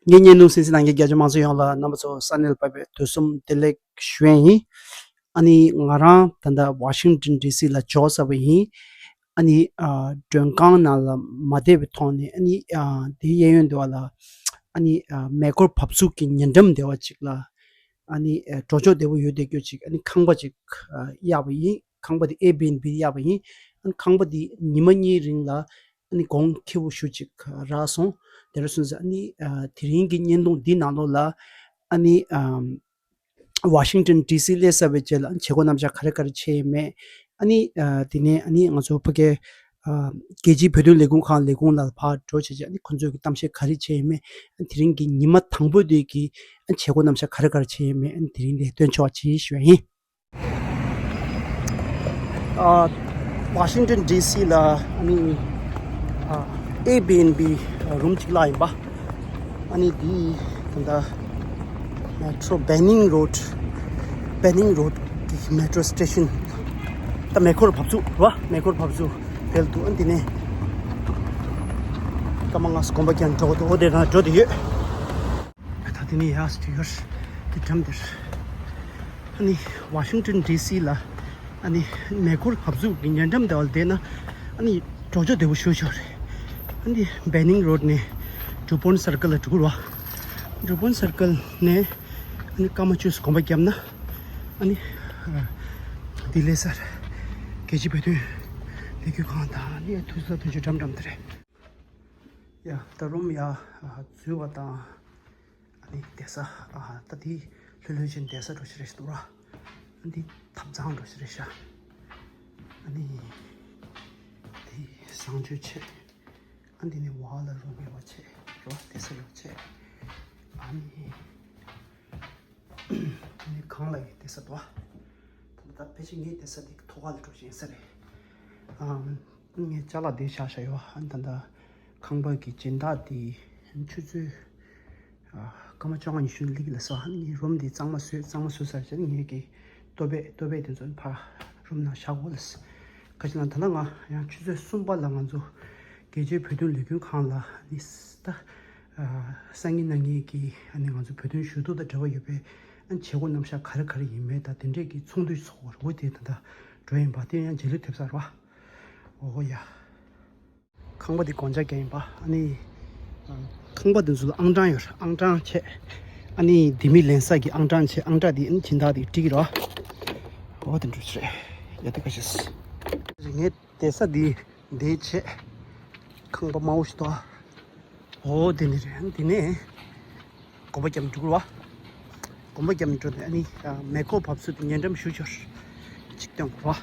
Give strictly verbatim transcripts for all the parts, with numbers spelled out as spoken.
ངའི་བརྙན་ཐུང་གསན་གཟིགས་གནང་མཁན་རྒྱ་ཆེ་མང་ཚོ་ཡོངས་ལ་རྣམ་པ་ཚོ་ས་གནས་ལ་བབས་པའི་དུས་གསུམ་བདེ་ལེགས་ཞུ་ཡས་ཡིན། ཨ་ནི་ང་རང་ད་ལྟ་ཝ་ཤིང་ཏོན་ཌི་སི་ལ་འབྱོར་ཚར་བ་ཡིན། ཨ་ནི་ཨ་མགྲོན་ཁང་ནང་ལ་མ་བསྡད་པའི་ཐོག་ནས། ཨ་ནི་ཨ་དེའི་གཡས་གཡོན་དེ་བ་ལ་ཨ་ནི་ཨ་མེ་འཁོར་བབས་ཚུགས་ཀྱི་ཉེ་འགྲམ་དེ་བ་ཅིག་ལ། ཨ་ནི་ཨ་འགྲོ་ཕྱོགས་བདེ་པོ་ཡོད་བསྡད་རྒྱུ་ཅིག་ཨ་ནི་ཁང་པ་ཅིག་ཨ་གཡར་བ་ཡིན། ཁང་པ་དེ་ཨེར་བི་ཨེན་བི་གཡར་བ་ཡིན། ཨ་ནི་ཁང་པ་དེ་ཉི་མ་གཉིས་རིང་ལ་ཨ་ནི་གོང་ཁེ་པོ་ཞེ་ཅིག་རག་སོང་། དེ་འདྲ་སོང་ཙང་ཨ་ནི་ཨ་དེ་རིང་གི་བརྙན་ཐུང་འདི་ནང་ལོགས་ལ་ཨ་ནི་ཨ་ཝ་ཤིང་ཏོན་ཌི་སི་སླེབས་ཚར་བའི་རྗེས་ལ་བྱེད་སྒོ་རྣམ་གཞག་ག་རེ་ག་རེ་བྱས་ཡོད་མེད། ཨ་ནི་ཨ་དེ་ནས་ཨ་ནི་ང་ཚོ་ཕ་གི་ཨ་རྒྱལ་སྤྱིའི་བོད་དོན་ལས་ཁུངས་ཁང་ལས་ཁུངས་ལ་ཕར་འགྲོ་བྱས་བྱས། ཨ་ནི་ཁོང་ཚོས་ཀྱི་གཏམ་བཤད་ག་རེ་བྱས་ཡོད་མེད། ཨ་ནི་དེ་རིང་གི་ཉི་མ་དང་པོ་དེ་གི་ཨ་ནི་བྱེད་སྒོ་རྣམ་གཞག་ག་རེ་ག་རེ་བྱས་ཡོད་མེད། ཨ་ནི་དེ་རིང་ལ་སྟོན་ཆོག་ཅེས་ཞུ་ཡ་ཡིན། ཨ་ཝ་ཤིང་ཏོན་ཌི་སི་ལ་ཨ་ནི་ཨ་ཨེར་བི་ཨེན་བི་རུམ་གཅིག་བརླགས་ཡིན་པ། ཨ་ནི་འདི་ད་ལྟ་མེ་ཊོ་བྷེ་ནིང་རོཌ། བྷེ་ནིང་རོཌ་གི་མེ་ཊོ་སི་ཊེ་ཤན། ད་མེ་འཁོར་བབས་ཚུགས་རེད་བ། མེ་འཁོར་བབས་ཚུགས་ཕེལ་འདུག་ཨ་འདི་ནས་སྐར་མ་ལྔ་ཙམ་གོམ་པ་རྒྱག་འགྲོ་གི་འདུག་འོ་དེ་རང་འགྲོ་བསྡད་ཡོད། ད་དེ་ནས་ཡར་ཅིག་ཡོད་དེ་འགྲམ་དེར། ཨ་ནི་ཝ་ཤིང་ཏོན་ཌི་སི་ལ་ཨ་ནི་མེ་འཁོར་བབས་ཚུགས་ཀྱི་ཉེ་འགྲམ་དེ་བ་ལ་བསྡད་ན་ཨ་ནི་འགྲོ་ཕྱོགས་བདེ་པོ་ཞེ་ཅིག་རེད། ཨ་ནི་བྷེ་ནིང་རོཌ་ནས་ཌུ་པོན་སར་ཀལ་ལ་འགྲོ་གི་རེད་བ། ཌུ་པོན་སར་ཀལ་ནས་ཨ་ནི་སྐར་མ་བཅུ་ཙམ་གོམ་པ་བརྒྱབ་ན་ཨ་ནི་ལྡི་ལི་སར་རྒྱལ་སྤྱིའི་བོད་དོན་ལས་འགུལ་ཁང་དང་ཨ་ནི་ཐུག་ས་ཐུག་ཆུ་འགྲམ་འགྲམ་དེ་རེད། ཡ་ད་རུམ་ཡ་འཛུལ་བ་དང་། ཨ་ནི་བསྡད་ས། ཨ་ད་དེ་ལྷོད་ལྷོད་བྱས་བསྡད་ས་འདྲ་ཅིག་རེད་འདུག་ར། ཨ་འདི་ཐབ་ཚང་འདྲ་ཅིག་རེད་ཤག་ཨ་ནི་དེ་བཟང་སྤྱོད་བྱས། ཨ་འདི་ནས་བ་ལ་རུམ་ཡོད་པ་བྱས་ར། བསྡད་ས་ཡོད་པ་བྱས། ཨ་ནི་ཨ་ནི་གང་ལ་ཡོད་བསྡད་ས་འདུག་ད་ད་ཕལ་ཆེར་ངའི་བསྡད་ས་དེ་ཐོག་ཁ་ལ་འགྲོ་བཞིན་ས་རེད། ཨ་ངས་ཅ་ལག་དེ་བཞག་བཞག་ཡོད། ཨ་ད་ད་ཁང་པ་གི་སྦྱིན་བདག་དེ་ཆུ་ཚོད་ཨ་སྐར་མ་བཅོ་ལྔ་ཉི་ཤུ་སླེབས་ཀྱི་ལབ་སོང་། ཨ་ནི་ངས་རུམ་དེ་གཙང་མ་བཟོས། གཙང་མ་བཟོས་ཚར་རྗེས་ངས་ཀྱི་ལྟོ་ཕད་ལྟོ་ཕད་དེ་ཚོ་ཕར་རུམ་ནང་བཞག་གོ་ལབ། ག་ཅི་ལབ་ན་ད་ལྟ་ང་ཡང་ཆུ་ཚོད་གསུམ་པ་ལ་ང་ཚོ་རྒྱལ་སྤྱིའི་བོད་དོན་ལས་འགུལ་ཁང་ལ་ནི་ད་ཨ་སང་ཉིན་གནངས་ཉིན་གྱི་ཨ་ནི་ང་ཚོ་བོད་དོན་ཞུ་གཏུག་དང་འབྲེལ་བ་ཡོད་པའི་ཨ་བྱེད་སྒོ་རྣམ་གཞག་ག་རེ་ག་རེ་ཡིན་མིན་དང་དེ་འདྲས་ཀྱི་ཚོགས་འདུ་ཚོགས་པ་རེད། འོ་དེ་ད་ལྟ་འགྲོ་ཡིན་པ། དེ་ཡང་རྗེས་ལུས་ཐེབས་ས་རེད་བ། འོ་ཡ། ཁང་པ་འདི་སྒོ་ལྕགས་བརྒྱབ་ཡིན་པ། ཨ་ནི་ཨ་ཁང་པ་འདི་ཚོ་ལ་ཨང་གྲངས་ཡོད་རེད། ཨང་གྲངས་བྱས། ཨ་ནི་ལྡེ་མིག་ལེན་ས་གི་ཨང་གྲངས་བྱས། ཨང་གྲངས་འདི་ཨ་ནི་སྦྱིན་བདག་འདི་བྲིས་ཀྱི་རེད་བ། འོ་དེ་འདྲ་ཞིག་རེད། ཡ་ད་ག་ཤེས། ངས་བསྡད་ས་འདི་འདི་བྱས། ཁང་པ་དམའ་བོ་ཞིག་འདུག་འོ་དེ་འདི་རེད། འདི་ནས་གོམ་པ་བརྒྱབ་འགྲོ་གི་རེད་བ། གོམ་པ་བརྒྱབ་འགྲོ་ནས་ཨ་ནི་མེ་འཁོར་བབས་ཚུགས་དེ་ཉེ་འགྲམ་ཞུ་ཆོག་ཅིག་སྟོན་དགོས་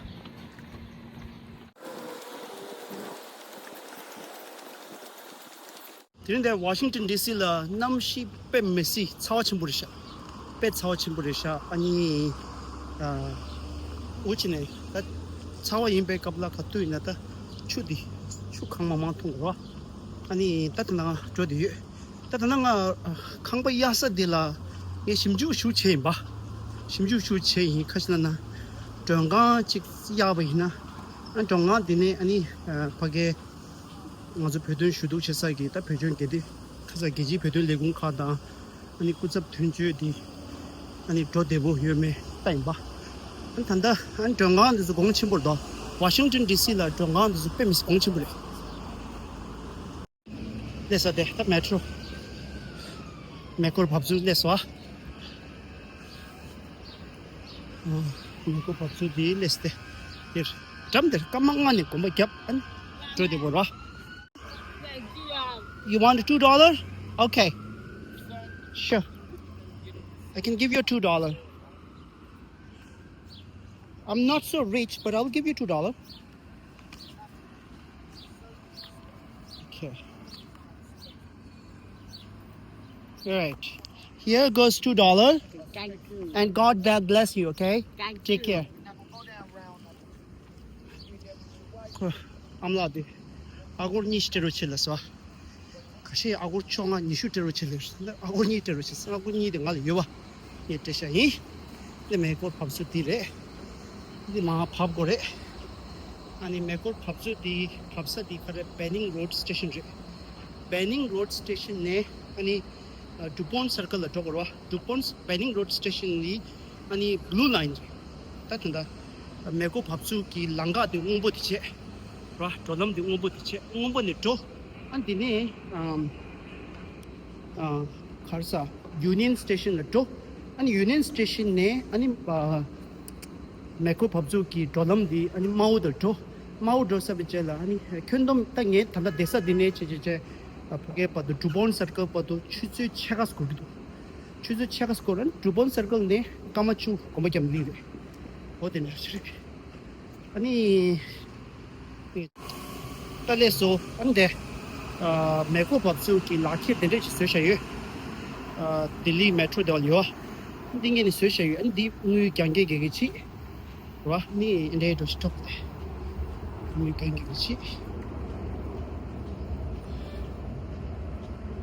རེད་བ། དེ་རིང་འདིར་ཝ་ཤིང་ཏོན་ཌི་སི་ལ་གནམ་གཤིས་དཔེ་མི་སྲིད་ཚ་བ་ཆེན་པོ་རེད་ཤག་དཔེ་ཚ་བ་ཆེན་པོ་རེད་ཤག་ཨ་ནི་ཨ་འུ་ཅི་ནས་ད་ཚ་བ་ཡིན་པའི་སྐབས་ལ་ག་དུས་ཡིན་ན་ད་ཆུ་འདི་ཆུ་གང་མང་མང་འཐུང་དགོས་རེད་བ། ཨ་ནི་ད་དེ་ནང་འགྲོ་བསྡད་ཡོད། ད་ད་ནང་ང་ཁང་པ་གཡར་ས་འདི་ལ་ངས་ཞིབ་འཇུག་ཞིག་བྱས་ཡིན་པ། ཞིབ་འཇུག་ཞིག་བྱས་ཡིན། ག་ཅི་ལབ་ན་མགྲོན་ཁང་ཅིག་གཡར་བ་ཡིན་ན། ཨ་མགྲོན་ཁང་འདི་ནས་ཨ་ནི་ཕ་གིའི་ང་ཚོ་བོད་དོན་ཞུ་གཏུག་བྱེད་ས་གི་ད་བོད་ལྗོངས་རྒྱལ་སྤྱི་ཁ་ས་རྒྱལ་སྤྱིའི་བོད་དོན་ལས་ཁུངས་ཁག་དང་། ཨ་ནི་སྐུ་ཚབ་དོན་གཅོད་འདི་ཨ་ནི་འགྲོ་བདེ་པོ་ཡོད་མེད་ལྟ་ཡིན་པ། ཨ་ནི་ད་ལྟ་ཨ་ནི་མགྲོན་ཁང་འདི་ཚོ་གོང་ཆེན་པོ་རེད་དོ། ཝ་ཤིང་ཏོན་ཌི་སི་ལ་མགྲོན་ཁང་འདི་ཚོ་དཔེ་མི་སྲིད་གོང་ཆེན་པོ་རེད། སླེབས་ས་དེ་ད་མེ་ཊོ། མེ་འཁོར་བབས་ཚུགས་སླེབས་སོང་ཨ། མེ་འཁོར་བབས་ཚུགས་དེ་སླེབས་ས་དེ། དེར་འགྲམ་དེར་སྐར་མ་ལྔ་ནས་གོམ་པ་བརྒྱབ་ཨ་ནི་འགྲོ་བདེ་པོ་རེད། You want a two dollar? Okay. Sure. I can give you a two dollar. I'm not so rich, but I'll give you two dollar. Okay. All right. Here goes two dollar. Thank you. And God bless you, okay? Thank you. Take care. ཁོ་ཨ་མ་ལགས་དེ་ཨ་སྒོར་གཉིས་ཤིག་སྤྲད་རོགས་བྱེད་ལབ་སོང་། ཁ་ཤས་ཨ་སྒོར་བཅོ་ལྔ་ཉི་ཤུ་སྤྲད་རོགས་བྱེད་ལབ་སོང་། ཨ་སྒོར་གཉིས་སྤྲད་རོགས་བྱེད་ཟེར། ཨ་སྒོར་གཉིས་དེ་ང་ལ་ཡོད་པ། ངས་སྤྲད་བཞག་ཡིན། འདི་མེ་འཁོར་བབས་ཚུགས་དེ་རེད། འདི་མར་བབས་དགོས་རེད། ཨ་ནི་མེ་འཁོར་བབས་ཚུགས་དེ་བབས་ས་དེ་ག་རེ། བྷེ་ནིང་རོཌ་སི་ཊེ་ཤན་རེད། བྷེ་ནིང་རོཌ་སི་ཊེ་ཤན་ནས་ཨ་ནི་ ཌུ་པོན་སར་ཀལ་ལ་འགྲོ་དགོས་རེད་བ། ཌུ་པོན་བེ་ནིང་རོཌ་སི་ཊེ་ཤན་ནི་ཨ་ནི་བྷུ་ལུ་ལའིན་རེད། ད་དེ་འདྲ་མེ་འཁོར་བབས་ཚུགས་ཀྱི་ལམ་ཁ་དེ་སྔོན་པོ་དེ་བྱས་རེད་བ། འགྲོ་ལམ་དེ་སྔོན་པོ་དེ་བྱས། སྔོན་པོ་ནས་འགྲོ། ཨ་ནི་དེ་ནས་ཨམ། ཨ། ག་རེ་ཟ། ཡུ་ནི་ཡན་སི་ཊེ་ཤན་ལ་འགྲོ། ཨ་ནི་ཡུ་ནི་ཡན་སི་ཊེ་ཤན་ནས་ཨ་ནི་ཨ། མེ་འཁོར་བབས་ཚུགས་ཀྱི་འགྲོ་ལམ་འདི་ཨ་ནི་དམའ་བོ་དེར་འགྲོ། དམའ་བོ་འགྲོ་ཚར་བའི་རྗེས་ལ་ཨ་ནི་ཁྱོན་བསྡོམས་ད་ངས་ད་ལྟ་བསྡད་ས་འདི་ནས་བྱས་བྱས་བྱས་ཕ་གིའི་བར་དུ་ཌུ་པོན་སར་ཀལ་བར་དུ་ཆུ་ཚོད་ཕྱེད་ཀ་ཙམ་འགོར་གྱི་འདུག་ཆུ་ཚོད་ཕྱེད་ཀ་ཙམ་འགོར། ཨ་ནི་ཌུ་པོན་སར་ཀལ་ནས་ཀརྨ་ཆུ་དགོན་པ་རྒྱབ་ལ་སླེབས་རེད། འོ་དེ་འདྲ་ཞིག་རེད། ཨ་ནི། ད་ལགས་སོ། ཨ་ནི་དེ། ཨ། མེ་འཁོར་བབས་ཚུགས་ཀྱི་ལག་ཁྱེར་དེ་འདྲས་ཅིག་བཟོས་བཞག་ཡོད། ཨ། ལྡི་ལི་མེ་ཊོ་དེ་བ་ལ་ཡོད། འདི་ངས་ནི་བཟོས་བཞག་ཡོད། ཨ་ནི་འདི་དངུལ་རྐྱང་རྐྱང་གི་གི་ཅིག་རེད་བ། ནི་འདྲའི་འགྲོ་ཞིག་ཐོབ་སྟེ། དངུལ་རྐྱང་རྐྱང་གི་ཅིག་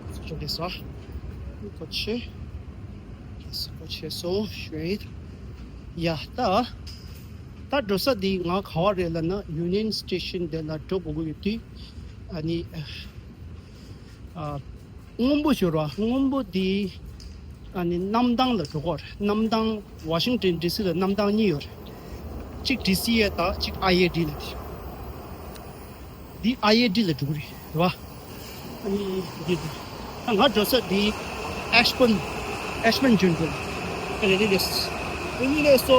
བཟོ་ཆོག་ལགས་སོ། ཀོ་ཆེ། ཀོ་ཆེ་སོ་ཞུ་ཡིན། ཡ་ད། ད་འགྲོ་ས་འདི་ང་ག་བ་རེད་ལབ་ན་ཡུ་ནི་ཡན་སི་ཊེ་ཤན་དེ་ལ་འགྲོ་དགོས་ཀྱི་ཡོད་དུས། ཨ་ནི། ཨ། སྔོན་པོ་ཞོར་བ་སྔོན་པོ་འདི་ཨ་ནི་གནམ་ཐང་ལ་འགྲོ་གི་ཡོད་རེད། གནམ་ཐང་ཝ་ཤིང་ཊོན་ཌི་སི་ལ་གནམ་ཐང་གཉིས་ཡོད་རེད། གཅིག་ཌི་སི་ཨེ་དང་གཅིག་ཨའི་ཨེ་ཌི་ལ་འགྲོ། འདི་ཨའི་ཨེ་ཌི་ལ་འགྲོ་གི་རེད། རེད་བ། ཨ་ནི་འདི་འདི། ད་ང་འགྲོ་ས་འདི་ཨེཤ་པོན། ཨེཤ་པོན་ཇུན་གྲོ་ལ། ཨ་ནི་འདི་རེད། ཨ་ནི་ལགས་སོ།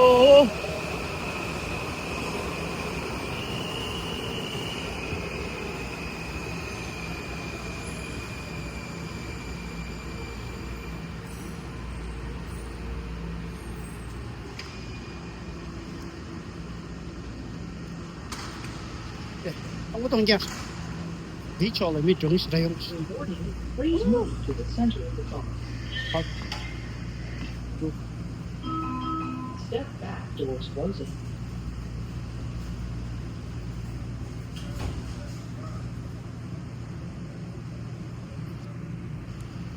ཨེ། སྟོང་པ་སྟོང་རྐྱང་། འདིའི་ཕྱོགས་ལ་མི་འགྲོ་ངེས་ཞེ་དྲག་ཡོང་། Please move to the center of the car. Step back towards Rosie.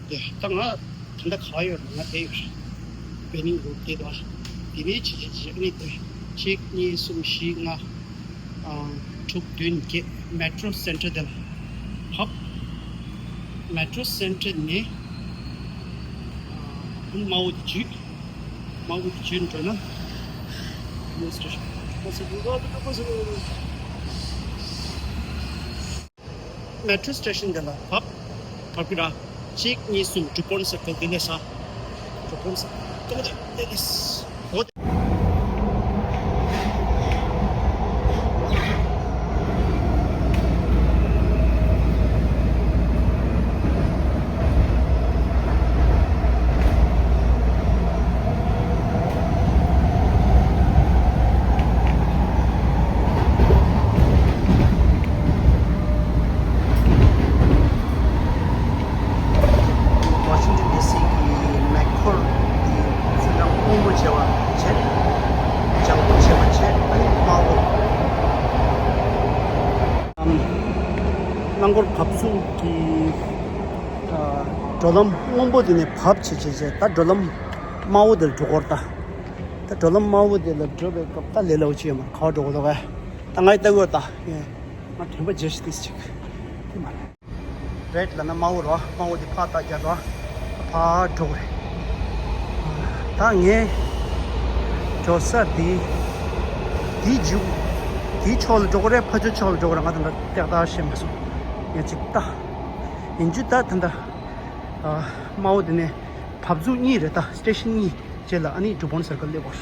ད་ང་ད་ལྟ་ག་ཡོད་རེད། ང་དེ་ཡོད་རེད། བེ་ནིང་རོཌ་དེ་དང་། དེ་ནས་ཆེ་ཆེ་ཆེ་ཨ་ནི་དེ་གཅིག་གཉིས་གསུམ་བཞི་ལྔ། ཨ། དྲུག་བདུན་བརྒྱད། མེ་ཊོ་སེན་ཊར་དེ་ལ་བབས། མེ་ཊོ་སེན་ཊར་ནས། ཨ། དམའ་བོ་དེ་བརྒྱུད། དམའ་བོ་དེ་བརྒྱུད་འགྲོ་ན། མེ་ཊོ་སི་ཊེ་ཤན། མེ་ཊོ་སི་ཊེ་ཤན་དེ་ལ་བབས། བབས་ཀྱི་ར། གཅིག་གཉིས་གསུམ། ཌུ་པོན་སར་ཀལ་དེ་ལས་ས། ཌུ་པོན་སར་ཀལ་དེ་ལས་ས། འོ། ཝ་ཤིང་ཊོན་ཌི་སི་གི་མེ་འཁོར་གྱི་ཚུལ་ཁྲིམས་སྔོན་པོ་བྱས་པ་བྱས། ལྗང་གུ་བྱས་པ་བྱས། ཨ་ནི་དམར་པོ། ཨམ། རླངས་འཁོར་བབས་ཚུགས་ཀྱི། ཨ། འགྲོ་ལམ་སྔོན་པོ་དེ་ནས་བབས་བྱས་བྱས་བྱས། ད་འགྲོ་ལམ་དམར་པོ་དེར་འགྲོ་དགོས་རེད་ད། ད་འགྲོ་ལམ་དམར་པོ་དེ་ལ་འགྲོ་བའི་སྐབས་ད་ལས་སླ་པོ་ཅིག་ཡོད་མ་རེད། ག་པར་འགྲོ་དགོས་འདུག་གས། ད་ང་ཡི་ལྟ་གི་ཡོད་ད། ངས་ང་དྲན་པ་བརྗེད་ཤི་ཏིས་ཅིག་དེ་མ་རེད། རེད་ལབ་ན་དམར་པོ་རེད་བ། དམར་པོ་དེ་ཕར་ལྟ་རྒྱག་འགྲོ། ཕར་འགྲོ་དགོས་རེད། ད་ངས་འགྲོ་ས་དེ། དེའི་མཇུག་དེའི་ཕྱོགས་ལ་འགྲོ་དགོས་རེད། ཕ་ཇོ་ཕྱོགས་ལ་འགྲོ་དགོས་རེད། ང་ད་ལྟ་ཏག་ཏག་ཤེས་མ་སོང་། ངས་ཅིག་ལྟ། ཡིན་རྒྱུ་ད་ད་ལྟ། ཨ། དམར་པོ་དེ་ནས་བབས་ཚུགས་གཉིས་རེད་ད། སི་ཊེ་ཤན་གཉིས་རྗེས་ལ་ཨ་ནི་ཌུ་པོན་སར་ཀལ་སླེབས་དགོས།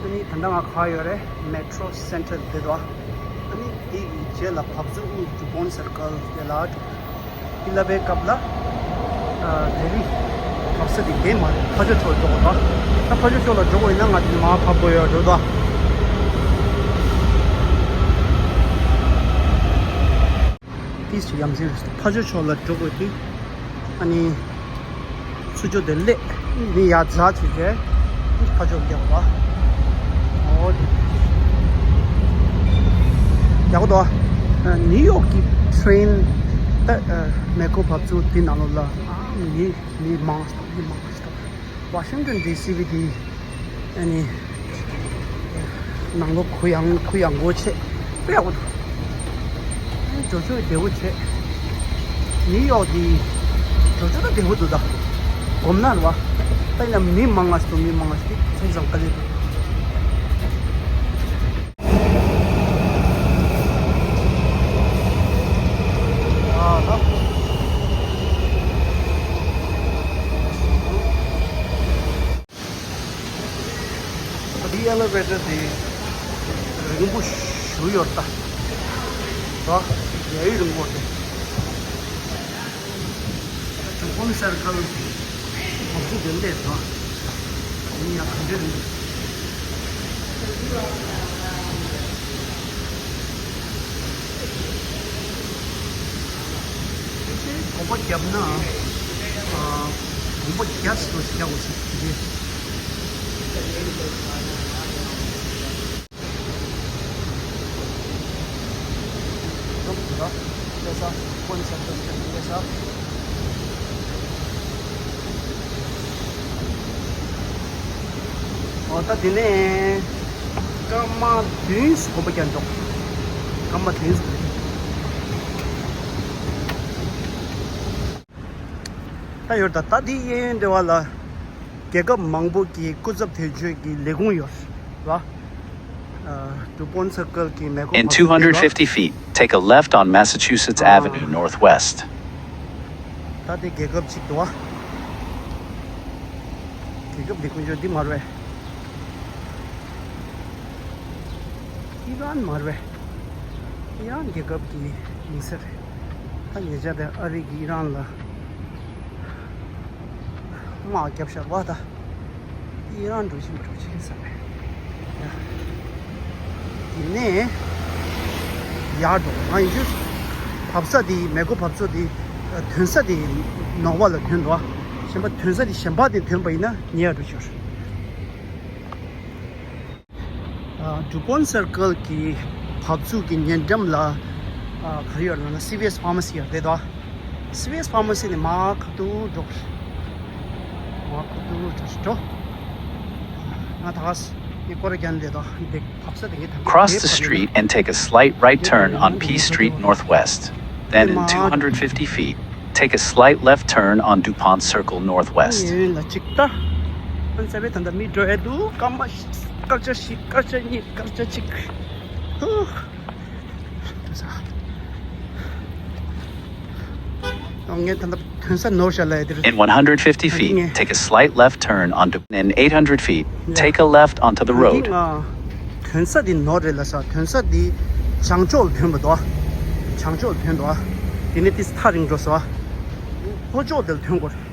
ཨ་ནི་ད་ལྟ་ང་ག་པར་ཡོད་རེད། མེ་ཊོ་སེན་ཊར་དེ་དང་། ཨ་ནི་དེ་ཡི་རྗེས་ལ་བབས་ཚུགས་གཉིས་ཌུ་པོན་སར་ཀལ་དེ་ལ་འགྲོ། དེ་ལབ་པའི་སྐབས་ལ། ཨ། དེ་རིང་འགྲོ་ས་དེ་དེ་མ་རེད། ཕ་ཇོ་ཕྱོགས་འགྲོ་དགོས་ད། ད་ཕ་ཇོ་ཕྱོགས་ལ་འགྲོ་དགོས་ཡིན་ན་ང་དེ་ནས་མར་བབས་དགོས་ཡོད་འགྲོ་ད། ཏིས་ཅིག་ཡ་མཚན་རེད། ཕ་ཇོ་ཕྱོགས་ལ་འགྲོ་དགོས་དུས། ཨ་ནི། ཚུར་ཕྱོགས་དེ་སླེབས། ནི་ཡར་འཛེགས་བྱས་རྗེས། ཕ་ཇོ་སླེབས་པ། འོ་དེ། ཡག་པོ་འདུག་ཨ། ནིའུ་ཡོག་གི་ཊེ་རེན། ད་མེ་འཁོར་བབས་ཚུགས་དེ་ནང་ལོགས་ལ། ཨ། མི་མི་མང་སྟོང་། མི་མང་སྟོང་། ཝ་ཤིང་ཊོན་ཌི་སི་བི་དེ། ཨ་ནི། ནང་ལོགས་གུ་ཡངས་གུ་ཡངས་པོ་བྱས། དཔེ་ཡག་པོ་འདུག་ཨ་ནི་ཇོ་ཇོ་བདེ་པོ་བྱས། ནིའུ་ཡོག་དེ། ཇོ་ཇོ་ད་བདེ་པོ་འདུག་ད། སྒོམ་ན་རེད་བ། ད་ཡིན་ན་མི་མང་ང་ཞིག་འདུག་མི་མང་ང་ཞིག་ཚང་ཚང་དཀའ་ལས་འདུག་ཨ་ད། འདི་ཨེ་ལི་ཝེ་ཊར་དེ་རིང་པོ་ཞུ་ཡོད་ད། ད་ཡ་ཡི་རིང་པོ་རེད། ཇུ་པོན་སར་ཀལ་གོམས་གཤིས་དེ་འདྲས་ད། ཡིན་ཡང་ག་འདྲས་རེད། དགོངས་པ་བརྒྱབ་ན། ཨ། དགོངས་པ་བརྒྱབ་སོ་ཞེས་བྱ་བ་ཞིག་གིས། ཨོ་ད་དེ་ནས་སྐར་མ་བདུན་ཙམ་དགོངས་པ་བརྒྱབ་འདུག་སྐར་མ་བདུན་ཙམ། ད་ཡོད་ད། ད་དེ་གཡས་གཡོན་འདྲ་བ་ལ་རྒྱལ་ཁབ་མང་པོ་གི་སྐུ་ཚབ་དོན་གཅོད་ཀྱི་ལས་ཁུངས་ཡོད་རེད་བ། ཨ། ཌུ་པོན་སར་ཀལ་གྱི་མེ་འཁོར་In བབས་ཚུགས་དེ་རེད་བ། two hundred fifty feet, take a left on Massachusetts Avenue Northwest. ད་དེ་རྒྱལ་ཁབ་ཅིག་འདུག་བ། རྒྱལ་ཁབ་འདི་དཀོན་མཆོག་འདི་མ་རེད་པས། ཨི་རན་མ་རེད་པས། ཨི་རན་རྒྱལ་ཁབ་ཀྱི་མིང་ཟེར། ད་ཉེ་ཆར་དེ་ཨ་རི་གིས་ཨི་རན་ལ་དམག་བརྒྱབ་ཤག་བ་ད། ཨི་རན་འགྲོ་བཞིན་འགྲོ་བཞིན་ཟེར། དེ་ནས་ཡར་འགྲོ། ང་ཡིན་རྒྱུ་བབས་ས་དེ་མེ་འཁོར་བབས་ས་དེ་ཐོན་ས་དེ་ནོར་བ་ལ་ཐོན་འགྲོ། གཞན་པ་ཐོན་ས་དེ་གཞན་པ་དེ་ཐོན་པ་ཡིན་ན་ཉེ་ཡར་འགྲོ་ཤོར། ཨ། ཌུ་པོན་སར་ཀལ་གྱི་བབས་ཚུགས་ཀྱི་ཉེ་འགྲམ་ལ། ཨ། ག་རེ་ཡོད་ལབ་ན་སི་ཝི་ཨེས་ཕར་མ་སི་ཡོད་རེད་དོ། སི་ཝི་ཨེས་ཕར་མ་སི་ནས་མར་ཁ་ཐུག་འགྲོ། མར་ཁ་ཐུག་འགྲོ་ཞིག་འགྲོ། ང་ད་ག་ནས་སྐོར་ར་རྒྱག་ནས་བསྡད་དོ། འདི་བབས་ས་དེ་གའི་ཐང་། Cross the street and take a slight right turn on P Street Northwest. Then in two hundred fifty feet, take a slight left turn on DuPont Circle Northwest. ཡིན་ལ་ཅིག་ད། ཨན་ཙེ་བེ་ད་ད་མི་འགྲོ་ཡ་འདུག་སྐར་མ་སྐར་ཆ་བཞི་སྐར་ཆ་གཉིས་སྐར་ཆ་གཅིག་ཧུ། ཐོན་ས། ཨ། ངས་ད་ལྟ་ཐོན་ས་ནོར་ཤག་ལབ་ཡ་དེ་རེད། In one hundred fifty feet, take a slight left turn onto. In eight hundred feet, take a left onto the road. ང་ཐོན་ས་དེ་ནོར་རེད་ལབ་ས། ཐོན་ས་དེ་བྱང་ཕྱོགས་ལ་ཐོན་པ་འདུག་བྱང་ཕྱོགས་ལ་ཐོན་འདུག་དེ་ནས་ཏིས་ཐག་རིང་འགྲོ་སོང་། ལྷོ་ཕྱོགས་དེ་ལ་ཐོན་དགོས་རེད།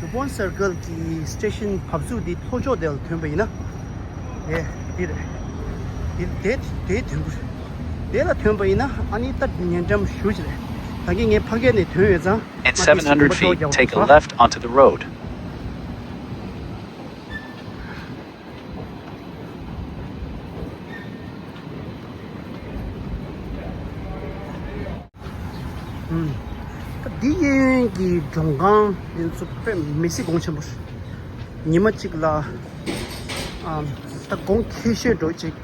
ཌུ་པོན་སར་ཀལ་གྱི་སི་ཊེ་ཤན་བབས་ཚུགས་འདི་ལྷོ་ཕྱོགས་དེ་ལ་ཐོན་པ་ཡིན་ན། དེ་དེ་རེད། དེ་དེ་དེ་ཐོན་དགོས་རེད། དེ་ལ་ཐོན་པ་ཡིན་ན་ཨ་ནི་ད་ཉེ་འགྲམ་ཞུ་ཅི་རེད། ད་གིན་ངས་ཕ་གི་ནས་ཐོན་ཡོད་ཙང་། In seven hundred feet, take a left onto the road. ཨུམ། ད་འདི་གཡས་གཡོན་གྱི་མགྲོན་ཁང་དེ་ཚོ་དཔེ་མི་སྲིད་གོང་ཆེན་པོ་རེད། ཉི་མ་གཅིག་ལ། ཨམ། ད་གོང་ཁེ་ཤོས་འགྲོ་ཅིག་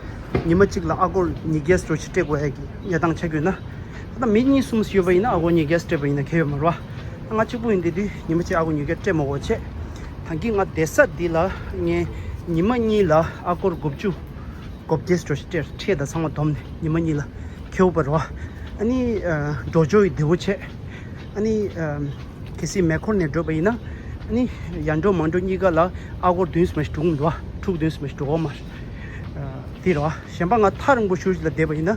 ཉི་མ་གཅིག་ལ་ཨ་སྒོར་ཉིས་བརྒྱ་འགྲོ་ཅིག་སྤྲད་དགོས་ཡ་གི་གནས་སྟངས་ཆགས་ཡོད་ན། ད་མི་གཉིས་གསུམ་ཡོད་པ་ཡིན་ན་ཨ་སྒོར་ཉིས་བརྒྱ་སྤྲད་པ་ཡིན་ན་ཁེ་ཡོད་མ་རེད་བ། ད་ང་གཅིག་པུ་ཡིན་དེ་དུས་ཉི་མ་གཅིག་ཨ་སྒོར་ཉིས་བརྒྱ་སྤྲད་མ་དགོས་བྱས། ད་གིན་ང་བསྡད་ས་འདི་ལ་ངས་ཉི་མ་གཉིས་ལ་ཨ་སྒོར་དགུ་བཅུ། སྒོར་བརྒྱད་འགྲོ་ཞིག་སྤྲད། ཁྲལ་དང་ཚང་མ་བསྡོམས་ནས་ཉི་མ་གཉིས་ལ་ཁེ་པོ་རེད་བ། ཨ་ནི་ཨ་འགྲོ་ཕྱོགས་ཡི་བདེ་བོ་བྱས། ཨ་ནི་ཨ་གལ་སྲིད་མེ་འཁོར་ནས་འགྲོ་བ་ཡིན་ན། ཨ་ནི་ཡར་འགྲོ་མར་འགྲོ་གཉིས་ཀ་ལ་ཨ་སྒོར་བདུན་ཙམ་ཞིག་འགྲོ་གི་མི་འདུག་བ། ཕྲུག་བདུན་ཙམ་ཞིག་འགྲོ་གི་མ་རེད། ཨ་དེ་རེད་བ། གཞན་པ་ང་ཐག་རིང་པོ་ཞེ་ཅིག་ལ་བསྡད་པ་ཡིན་ན།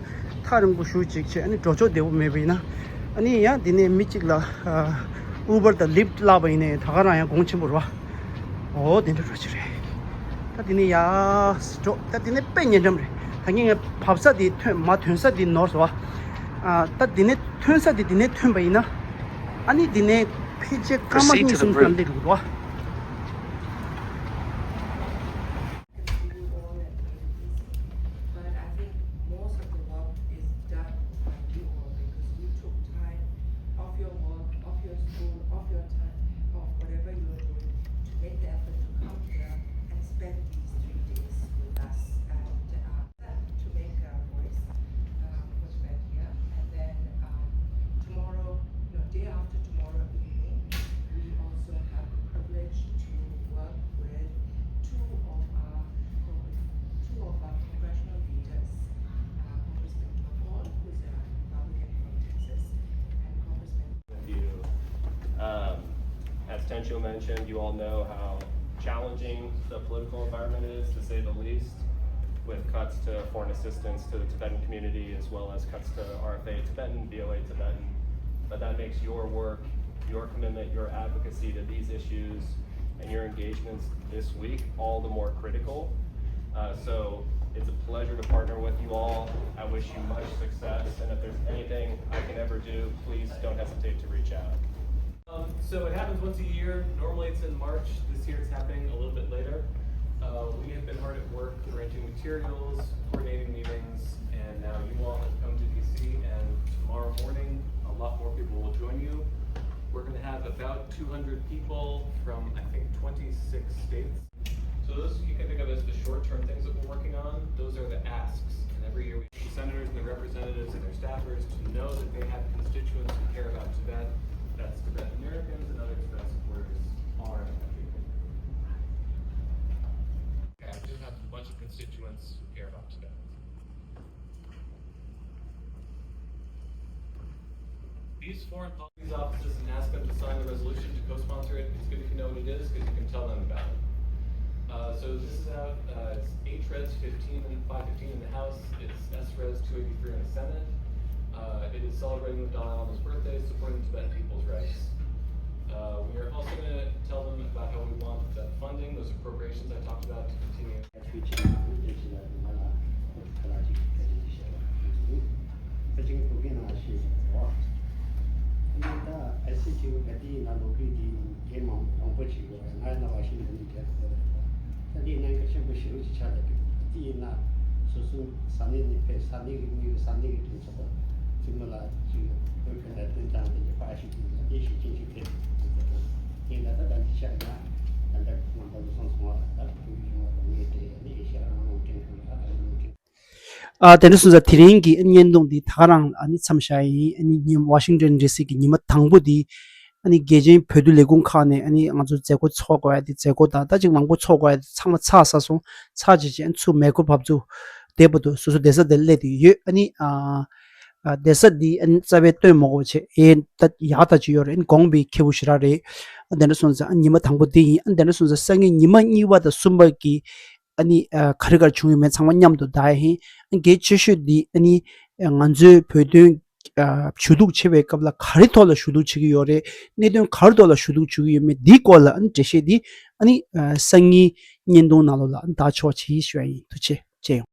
ཐག་རིང་པོ་ཞེ་ཅིག་བྱས། ཨ་ནི་འགྲོ་ཕྱོགས་བདེ་བོ་མེད་པ་ཡིན་ན། ཨ་ནི་ཡང་དེ་ནས་མི་གཅིག་ལ་ཨ་ཨུ་བར་དང་ལིཕ་བརླགས་པ་ཡིན་ནའི་ད་ག་རང་ཡང་གོང་ཆེན་པོ་རེད་བ། ཨོ་དེ་འདྲ་འགྲོ་ཆེ་རེད། ད་དེ་ནས་ཡར་འགྲོ། ད་དེ་ནས་དཔེ་ཉེ་འགྲམ་རེད། ད་ངས་ངས་བབས་ས་དེ་ཐོན་མ། ཐོན་ས་དེ་ནོར་སོང་བ། ཨ་ད་དེ་ནས་ཐོན་ས་དེ་དེ་ནས་ཐོན་པ་ཡིན་ན། ཨ་ནི་དེ་ནས་ཕལ་ཆེར་སྐར་མ་གཉིས་གསུམ་ཙམ་སླེབས་འགྲོ་གི་འདུག་བ། But I think most of the work is done by you all because you took time off your work, off your school, off your time, off whatever you are doing to make the effort to come here and spend these three days with us and uh, to make our voice uh, heard here. And then um, tomorrow, no, day after tomorrow evening, we Potential mentioned, you all know how challenging the political environment is, to say the least, with cuts to foreign assistance to the Tibetan community as well as cuts to R F A Tibetan, V O A Tibetan. But that makes your work, your commitment, your advocacy to these issues, and your engagements this week all the more critical. Uh, so it's a pleasure to partner with you all. I wish you much success, and if there's anything I can ever do, please don't hesitate to reach out. Um, so it happens once a year. Normally it's in March. This year it's happening a little bit later. Uh, we have been hard at work arranging materials, coordinating meetings, and now you all have come to D C, and tomorrow morning a lot more people will join you. We're going to have about two hundred people from, I think, twenty-six states. So those you can think of as the short-term things that we're working on. Those are the asks. And every year we senators and their representatives and their staffers to know that they have constituents who care about Tibet. That's Tibetan Americans and other Tibet supporters all around the country. Okay, I do have a bunch of constituents who care about Tibet. These foreign policy offices and ask them to sign the resolution to co-sponsor it. It's good if you know what it is because you can tell them about it. Uh, so this is out, uh, it's H Res fifteen and five fifteen in the House. It's S Res two eighty-three in the Senate. Uh, it is celebrating the Dalai Lama's birthday, supporting Tibetan people's rights. Uh, we are also going to tell them about how we want that funding, those appropriations I talked about, to continue. ད་ཨེ་སི་ཊི་ཝི་ག་དེའི་ནང་ལོ་རྒྱུས་འདི་རྒན་མང་པོ་ཞིག་ཡོད་རེད། ང་ཡི་ནང་བ་ཤིང་འདི་འདྲའི་གྲས་ཡོད་རེད། ད་འདིའི་ནང་གི་ཆེན་པོ་ཞེ་པོ་ཅིག་ཆགས་བསྡད་ཀྱི་འདུག་དེ་ཡིན་ན་སོ་སོའི་ས་གནས་ནས་ཕེབས། ས་གནས་ཀྱི་མི་ཡི་ས་གནས་ཀྱི་གྲོས་ཚོགས་པ་ཚང་མ་ལ་ཅིག་བོད་ཁ་ནས་བསྟན་དང་དེ་འདྲ་པ་ཞིག་དེ་ལ་དེ་ཞིག་ཅན་ཞིག་ཕེབས་ཡོད་ཀྱི་འདུག་དེ་ལ་ད་ད་འདི་ཆགས་ན་ད་ལྟ་ང་ད་ལོ་སོང་སོང་བ་ད་བོད་ཀྱི་གཞུང་བ་དང་ངའི་གྲས་ནི་ཨེ་ཤ་ཡ་རང་དབང་རླུང་འཕྲིན་ཁང་ལ་ད་རླུང་འཕྲིན། ཨ་དེ་འདྲ་སོང་ཙང་དེ་རིང་གི་བརྙན་ཐུང་འདི་ད་ག་རང་ཨ་ནི་མཚམས་བཞག་ཡིན། ཨ་ནི་ཉི་ཝ་ཤིང་ཊོན་ཌི་སི་གི་ཉི་མ་དང་པོ་འདི་ཨ་ནི་རྒྱལ་ཆེན་བོད་དོན་ལས་ཁུངས་ཁག་ནས་ཨ་ནི་ང་ཚོ་མཛད་སྒོ་ཚོགས་དགོས་ཡ་དེ་མཛད་སྒོ་དང་ད་ཅིག་མང་པོ་ཚོགས་དགོས་ཡ་དེ་ཚང་མ་ཚར་ཚར་སོང་། ཚར་རྗེས་ཅིག་ཨ་ནི་ཚུར་མེ་འཁོར་བབས་ཚུགས་བསྡད་པ་འདུག་སོ་སོ་བསྡད་ས་དེར་སླེབས་བསྡད་ཡོད། ཨ་ནི་ཨ་ཨ་བསྡད་ས་འདི་ཨ་ནི་རྩ་བའི་སྟོན་མ་དགོས་པ་བྱས་ཨེ་ད་ཡག་ད་ཅིག་ཡོད་རེད། ཨ་ནི་དགོངས་པའི་ཁེ་པོ་ཞེ་དྲག་རེད། ཨ་དེ་འདྲ་སོང་ཙང་ཨ་ཉི་མ་དང་པོ་འདི་ཡིན། ཨ་དེ་འདྲ་སོང་ཙང་སང་ཉིན་ཉི་མ་གཉིས་པ་དང་གསུམ་པ་གི་ཨ་ནི་ཨ་ག་རེ་ག་རེ་བྱུང་ཡོད་མེད་ཚང་མ་མཉམ་དུ་བལྟ་ཡ་ཡིན། ཨ་གལ་ཆེ་ཤོས་འདི་ཨ་ནི་ཨ་ང་ཚོའི་བོད་དོན་ཨ་ཞུ་གཏུག་བྱེད་པའི་སྐབས་ལ་ག་རེ་ཐོག་ལ་ཞུ་གཏུག་བྱེད་ཀྱི་ཡོད་རེད། གནད་དོན་ག་རེ་ཐོག་ལ་ཞུ་གཏུག་བྱེད་ཀྱི་ཡོད་མེད་འདིའི་སྐོར་ལ་ཨ་ནི་འགྲེལ་བཤད་འདི་ཨ་ནི་ཨ་སང་ཉིན་བརྙན་ཐུང་ནང་ལོགས་ལ་ཨ་ནི་བལྟ་ཆོག་ཅེས་ཞུ་ཡ་ཡིན། ཐུགས་རྗེ་ཆེ། མཇལ་ཡོང་།